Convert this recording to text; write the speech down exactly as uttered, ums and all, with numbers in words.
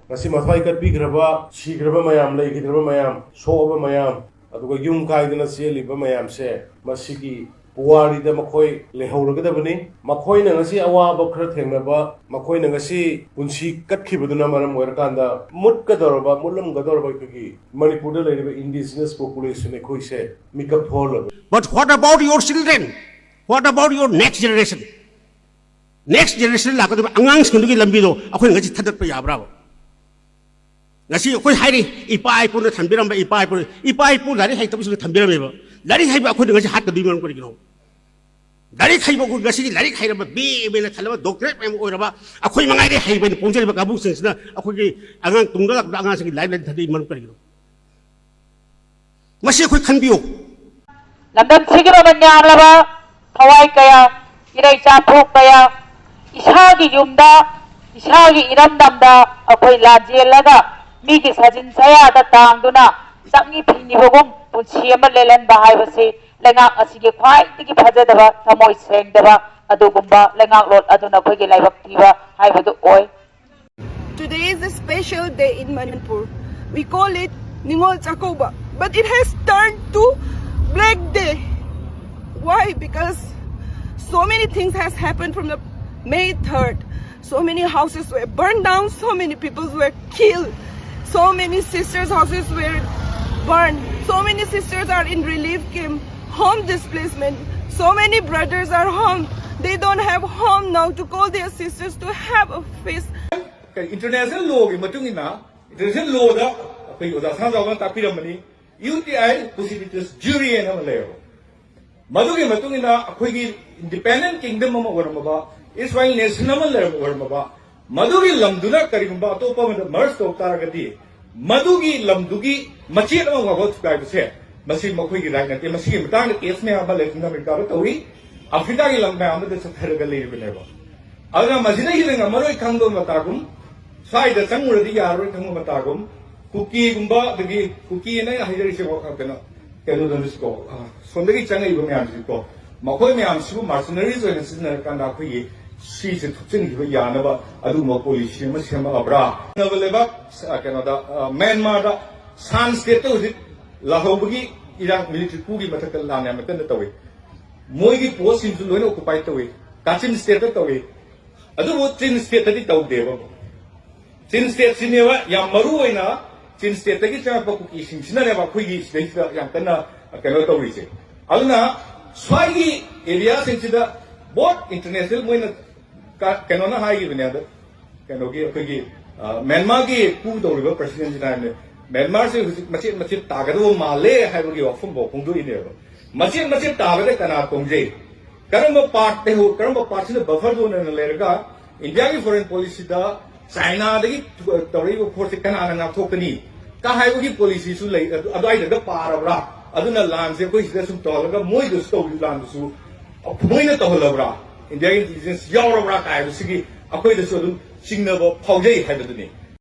ꯉꯁꯤ ꯃꯊ꯭ꯋꯥꯏ ꯀꯠꯄꯤꯈ꯭ꯔꯕ, ꯁꯤꯈ꯭ꯔꯕ ꯃꯌꯥꯝ, ꯂꯩꯈꯤꯗ꯭ꯔꯕ ꯃꯌꯥꯝ, ꯁꯣꯛꯑꯕ ꯃꯌꯥꯝ, ꯑꯗꯨꯒ ꯌꯨꯝ ꯀꯥꯏꯗꯅ ꯆꯦꯜꯂꯤꯕ ꯃꯌꯥꯝꯁꯦ ꯃꯁꯤꯒꯤ ꯄꯨꯋꯥꯔꯤꯗ ꯃꯈꯣꯏ ꯂꯩꯍꯧꯔꯒꯗꯕꯅꯤ꯫ ꯃꯈꯣꯏꯅ ꯉꯁꯤ ꯑꯋꯥꯕ ꯈꯔ ꯊꯦꯡꯅꯕ, ꯃꯈꯣꯏꯅ ꯉꯁꯤ ꯄꯨꯟꯁꯤ ꯀꯠꯈꯤꯕꯗꯨꯅ ꯃꯔꯝ ꯑꯣꯏꯔꯀꯥꯟꯗ ꯃꯨꯠꯀꯗꯧꯔꯕ, ꯃꯨꯠꯂꯝꯒꯗꯧꯔꯕ ꯑꯩꯈꯣꯏꯒꯤ ꯃꯅꯤꯄꯨꯔꯗ ꯂꯩꯔꯤꯕ indigenous population ꯑꯩꯈꯣꯏꯁꯦ ꯃꯤꯀꯞ ꯊꯣꯛꯍꯜꯂꯕ꯫ But what about your children? What about your next generation? Next generation ꯂꯥꯛꯀꯗꯧꯔꯤꯕ ꯑꯉꯥꯡꯁꯤꯡꯗꯨꯒꯤ ꯂꯝꯕꯤꯗꯣ ꯑꯩꯈꯣꯏꯅ ꯉꯁꯤ ꯊꯥꯗꯠꯄ ꯌꯥꯕ꯭ꯔꯥꯕ? ꯉꯁꯤ ꯑꯩꯈꯣꯏ ꯍꯥꯏꯔꯤ, ꯏꯄꯥ ꯏꯄꯨꯅ ꯊꯝꯕꯤꯔꯝꯕ, ꯏꯄꯥ ꯏꯄꯨ, ꯏꯄꯥ ꯏꯄꯨ ꯂꯥꯏꯔꯤꯛ ꯍꯩꯇꯕꯁꯤꯡꯅ ꯊꯝꯕꯤꯔꯝꯃꯦꯕ꯫ ꯂꯥꯏꯔꯤꯛ ꯍꯩꯕ ꯑꯩꯈꯣꯏꯅ ꯉꯁꯤ ꯍꯥꯠꯀꯗꯣꯏ ꯃꯔꯝ ꯀꯔꯤꯒꯤꯅꯣ? ꯂꯥꯏꯔꯤꯛ ꯍꯩꯕ ꯑꯩꯈꯣꯏ ꯉꯁꯤꯗꯤ ꯂꯥꯏꯔꯤꯛ ꯍꯩꯔꯕ, ꯕꯤ ꯑꯦ, ꯑꯦꯝ ꯑꯦꯅ ꯈꯜꯂꯕ, ꯗꯣꯛꯇꯔꯦꯠ ꯃꯌꯥꯝ ꯑꯣꯏꯔꯕ ꯑꯩꯈꯣꯏ ꯃꯉꯥꯏꯔꯦ ꯍꯩꯕ ꯍꯥꯏꯅ ꯄꯣꯡꯖꯔꯤꯕ ꯀꯥꯡꯕꯨꯁꯤꯡꯁꯤꯅ ꯑꯩꯈꯣꯏꯒꯤ ꯑꯉꯥꯡ ꯇꯨꯡꯗ ꯂꯥꯛꯄꯗ ꯑꯉꯥꯡꯁꯤꯡꯒꯤ ꯂꯥꯏꯔꯤꯛ ꯂꯥꯏꯔꯤꯛ ꯊꯥꯗꯣꯛꯏ ꯃꯔꯝ ꯀꯔꯤꯒꯤꯅꯣ? ꯃꯁꯤ ꯑꯩꯈꯣꯏ ꯈꯟꯕꯤꯌꯨ꯫ ꯂꯝꯗꯝꯁꯤꯒꯤ ꯃꯃꯜ ꯌꯥꯝꯂꯕ ꯊꯋꯥꯏ ꯀꯌꯥ, ꯏꯔꯩꯆꯥ ꯐꯨꯔꯨꯞ ꯀꯌꯥ, ꯏꯁꯥꯒꯤ ꯌꯨꯝꯗ, ꯏꯁꯥꯒꯤ ꯏꯔꯝꯗꯝꯗ ꯑꯩꯈꯣꯏ ꯂꯥꯟꯖꯦꯜꯂꯒ ꯃꯤꯒꯤ ꯁꯥꯖꯤꯟ ꯁꯌꯥꯗ ꯇꯥꯡꯗꯨꯅ ꯆꯪꯉꯤ ꯐꯤꯡꯉꯤꯕꯒꯨꯝ ꯄꯨꯟꯁꯤ ꯑꯃ ꯂꯦꯜꯍꯟꯕ ꯍꯥꯏꯕꯁꯤ ꯂꯩꯉꯥꯛ ꯑꯁꯤꯒꯤ ꯈ꯭ꯋꯥꯏꯗꯒꯤ ꯐꯖꯗꯕ, ꯊꯃꯣꯏ ꯁꯦꯡꯗꯕ ꯑꯗꯨꯒꯨꯝꯕ ꯂꯩꯉꯥꯛꯂꯣꯟ ꯑꯗꯨꯅ ꯑꯩꯈꯣꯏꯒꯤ ꯂꯥꯏꯕꯛ ꯊꯤꯕ ꯍꯥꯏꯕꯗꯨ ꯑꯣꯏ꯫ Today is a special day in Manipur. We call it Ningol Chakouba, but it has turned to Black Day. Why? Because so many things has happened from the May third. So many houses were burned down, so many people were killed, so many sisters' houses were burned, so many sisters are in relief camp, home displacement, so many brothers are home. They don't have home now to call their sisters to have a feast. International lawꯒꯤ ꯃꯇꯨꯡ ꯏꯟꯅ, international lawꯗ ꯑꯩꯈꯣꯏꯒꯤ ꯑꯣꯖꯥ ꯁꯅꯥꯖꯥꯎꯕꯅ ꯇꯥꯛꯄꯤꯔꯝꯕꯅꯤ, UTI possibilities jury ꯍꯥꯏꯅ ꯑꯃ ꯂꯩꯌꯦꯕ꯫ ꯃꯗꯨꯒꯤ ꯃꯇꯨꯡ ꯏꯟꯅ ꯑꯩꯈꯣꯏꯒꯤ independent kingdom ꯑꯃ ꯑꯣꯏꯔꯝꯃꯕ, erstwhile nation ꯑꯃ ꯂꯩꯔꯝ ꯑꯣꯏꯔꯝꯃꯕ, ꯃꯗꯨꯒꯤ ꯂꯝꯗꯨꯅ ꯀꯔꯤꯒꯨꯝꯕ ꯑꯇꯣꯞꯄ ꯑꯃꯗ merge ꯇꯧ ꯇꯥꯔꯒꯗꯤ, ꯃꯗꯨꯒꯤ ꯂꯝꯗꯨꯒꯤ ꯃꯆꯦꯠ ꯑꯃ ꯐꯥꯎꯕ ꯊꯨꯒꯥꯏꯕꯁꯦ, ꯃꯁꯤ ꯃꯈꯣꯏꯒꯤ right ꯅꯠꯇꯦ꯫ ꯃꯁꯤꯒꯤ ꯃꯇꯥꯡꯗ case ꯃꯌꯥꯝ ꯑꯃ ꯂꯦꯇꯤꯟ ꯑꯃꯦꯔꯤꯀꯥꯗ ꯇꯧꯔꯤ, ꯑꯐ꯭ꯔꯤꯀꯥꯒꯤ ꯂꯝ ꯃꯌꯥꯝ ꯑꯃꯗ ꯆꯠꯊꯔꯒ ꯂꯩꯔꯤꯕꯅꯦꯕ꯫ ꯑꯗꯨꯅ ꯃꯁꯤꯗ ꯍꯦꯟꯅ ꯉꯝꯃꯔꯣꯏ ꯈꯪꯕ ꯃꯇꯥꯒꯨꯝ, ꯁ꯭ꯋꯥꯏꯗ ꯆꯪꯉꯨꯔꯗꯤ ꯌꯥꯔꯔꯣꯏ ꯈꯪꯕ ꯃꯇꯥꯒꯨꯝ, ꯀꯨꯀꯤꯒꯨꯝꯕ, ꯑꯗꯒꯤ ꯀꯨꯀꯤꯅ ꯑꯩꯅ ꯍꯥꯏꯖꯔꯤꯁꯦ ꯋꯥ-, ꯀꯩꯅꯣ, ꯀꯩꯅꯣꯗꯅꯤꯁꯤꯀꯣ, ꯑ, ꯁꯣꯝꯗꯒꯤ ꯆꯪꯉꯛꯏꯕ ꯃꯌꯥꯝꯁꯤꯀꯣ, ꯃꯈꯣꯏ ꯃꯌꯥꯝꯁꯤꯕꯨ mercenaries ꯑꯣꯏꯅ ꯁꯤꯖꯤꯟꯅꯔꯀꯥꯟꯗ ꯑꯩꯈꯣꯏꯒꯤ ꯁꯤꯁꯦ ꯊꯨꯞꯆꯤꯟꯈꯤꯕ ꯌꯥꯅꯕ ꯑꯗꯨꯒꯨꯝꯕ ꯄꯣꯂꯤꯁꯤ ꯑꯃ ꯁꯦꯝꯃꯛꯑꯕ꯭ꯔꯥ? ꯊꯪꯅꯕ ꯂꯩꯕꯥꯛ, ꯑ, ꯀꯩꯅꯣꯗ, ꯑ, ꯃ꯭ꯌꯥꯟꯃꯥꯔꯗ ꯁꯥꯟ ꯁ꯭ꯇꯦꯠꯇ ꯍꯧꯖꯤꯛ ꯂꯥꯛꯍꯧꯕꯒꯤ ꯏꯔꯥꯡ, ꯃꯤꯂꯤꯇ꯭ꯔꯤ ꯀꯨꯒꯤ ꯃꯊꯛꯇ ꯂꯥꯟ ꯌꯥꯝꯅ ꯀꯟꯅ ꯇꯧꯏ꯫ ꯃꯣꯏꯒꯤ ꯄꯣꯁꯁꯤꯡꯁꯨ ꯂꯣꯏꯅ ꯑꯣꯀꯨꯄꯥꯏ ꯇꯧꯏ꯫ ꯀꯥꯆꯤꯟ ꯁ꯭ꯇꯦꯠꯇ ꯇꯧꯏ꯫ ꯑꯗꯨꯕꯨ ꯆꯤꯟ ꯁ꯭ꯇꯦꯠꯇꯗꯤ ꯇꯧꯗꯦꯕ꯫ ꯆꯤꯟ ꯁ꯭ꯇꯦꯠꯁꯤꯅꯦꯕ ꯌꯥꯝ ꯃꯔꯨ ꯑꯣꯏꯅ, ꯆꯤꯟ ꯁ꯭ꯇꯦꯠꯇꯒꯤ ꯆꯪꯉꯛꯄ ꯀꯨꯀꯤꯁꯤꯡꯁꯤꯅꯅꯦꯕ ꯑꯩꯈꯣꯏꯒꯤ ꯁꯤꯗꯩꯁꯤꯗ ꯌꯥꯝ ꯀꯟꯅ ꯀꯩꯅꯣ ꯇꯧꯔꯤꯁꯦ꯫ ꯑꯗꯨꯅ ꯁ꯭ꯋꯥꯏꯒꯤ ꯑꯦꯔꯤꯌꯥꯁꯤꯡꯁꯤꯗ both international, ꯃꯣꯏꯅ ꯀ-, ꯀꯩꯅꯣꯅ ꯍꯥꯏꯈꯤꯕꯅꯦ ꯑꯗ, ꯀꯩꯅꯣꯒꯤ ꯑꯩꯈꯣꯏꯒꯤ, ꯑ, ꯃ꯭ꯌꯥꯟꯃꯥꯔꯒꯤ ꯀꯨ ꯇꯧꯔꯤꯕ ꯄ꯭ꯔꯁꯤꯗꯦꯟꯁꯤꯅ ꯍꯥꯏꯕꯅꯦ, ꯃ꯭ꯌꯥꯟꯃꯥꯔꯁꯦ ꯍꯧꯖꯤꯛ ꯃꯆꯦꯠ ꯃꯆꯦꯠ ꯇꯥꯒꯗꯕ ꯃꯥꯜꯂꯦ ꯍꯥꯏꯕꯒꯤ ꯋꯥꯐꯝꯐꯥꯎ ꯐꯣꯡꯗꯣꯛꯏꯅꯦꯕ꯫ ꯃꯆꯦꯠ ꯃꯆꯦꯠ ꯇꯥꯕꯗ ꯀꯅꯥ ꯇꯣꯡꯖꯩ? ꯀꯔꯝꯕ ꯄꯥꯔꯠ, ꯀꯔꯝꯕ ꯄꯥꯔꯠꯁꯤꯅ ꯕꯐꯔ ꯖꯣꯟ ꯑꯣꯏꯅ ꯂꯩꯔꯒ ꯏꯟꯗꯤꯌꯥꯒꯤ ꯐꯣꯔꯦꯟ ꯄꯣꯂꯤꯁꯤꯗ ꯆꯥꯏꯅꯥꯗꯒꯤ ꯇꯧꯔꯛꯏꯕ ꯄꯣꯠꯁꯦ ꯀꯅꯥꯅ ꯉꯥꯛꯊꯣꯛꯀꯅꯤ? ꯀ ꯍꯥꯏꯕꯒꯤ ꯄꯣꯂꯤꯁꯤꯁꯨ ꯂꯩ, ꯑꯗꯨ-, ꯑꯗꯨꯋꯥꯏꯗꯒ ꯄꯥꯔꯕ꯭ꯔꯥ? ꯑꯗꯨꯅ ꯂꯥꯟꯁꯦ ꯑꯩꯈꯣꯏ ꯁꯤꯗ ꯁꯨꯝ ꯇꯧꯍꯜꯂꯒ ꯃꯣꯏꯗꯁꯨ ꯇꯧꯔꯤꯕ ꯂꯥꯟꯗꯨꯁꯨ ꯃꯣꯏꯅ ꯇꯧꯍꯜꯂꯕ꯭ꯔꯥ? ꯏꯟꯗꯤꯌꯥꯒꯤ ꯏꯟꯇꯦꯂꯤꯖꯦꯟꯁ ꯌꯥꯎꯔꯕ꯭ꯔꯥ ꯀꯥꯏꯕꯁꯤꯒꯤ ꯑꯩꯈꯣꯏꯗꯁꯨ ꯑꯗꯨꯝ ꯆꯤꯡꯅꯕ ꯐꯥꯎꯖꯩ ꯍꯥꯏꯕꯗꯨꯅꯤ꯫